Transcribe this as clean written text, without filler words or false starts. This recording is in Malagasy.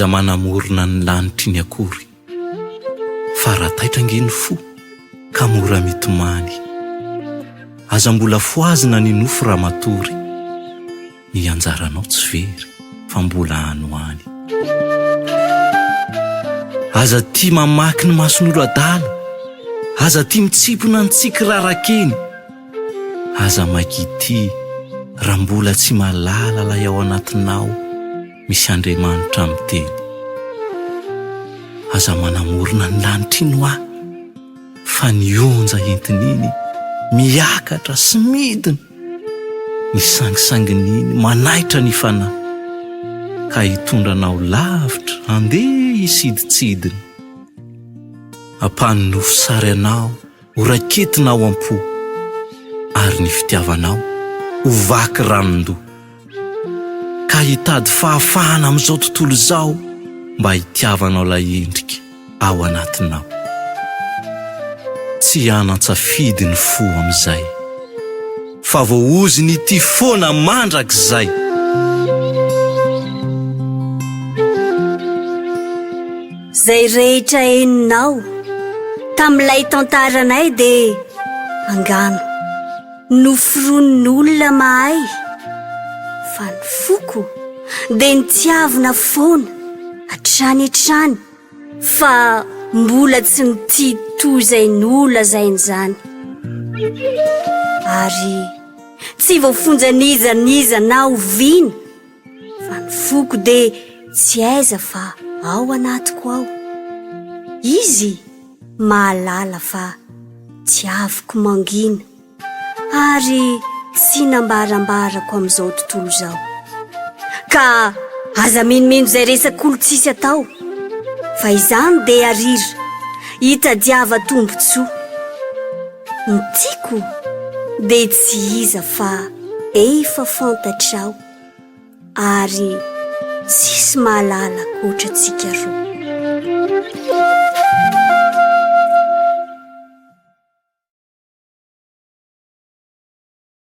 Aza manamorona ny lanitra iny akory fa raha taitra ange ny fo ka mora mitomany. Aza mbola fohazina ny nofy raha matory, ny anjaranao tsy very fa mbola any ho any. Aza tia mamaky ny mason'olo adala, aza tia mitsimpona ny tsiky raraka eny. Aza maika ity raha mbola tsy mahalala ilay ao anatinao misy Andriamanitra miteny. Aza manamorona ny lanitra iny hoa fa ny onja entin'iny miakatra sy midina, ny sangisangin'iny manaitra ny fanahy ka hitondra anao lavitra handeha hisidintsidina. Ampanonofy sary anao Ho raiketina ao am-po ary ny fitiavanao ho vaky ranon-doha. Ka hitady fahafahana amin'izao tontolo izao mba hitiavanao ilay endrika ao anatinao. Tsy hanan-tsafidy ny fo amin'izay fa voaozony hitia foana mandrakizay. Zay rehetra henonao tamin'ilay tantaranay dia angano noforonin'olona mahay fa ny foko dia nitiavina foana hatrany hatrany fa mbola tsy nitia toy izay nolazainy izany ary tsy voafonja n'iza n'iza na oviana Fa ny foko dia tsy aiza fa ao anatiko ao. Izy mahalala fa tiaviko mangina ary tsy nambarambarako amin'izao tontolo izao. Ka aza minomino izay resak'olon-tsisy atao fa izany dia arira hitadiava tombontsoa. Ny tiako dia tsy iza fa efa fantatrao ary tsisy mahalala ankoatra antsika roa.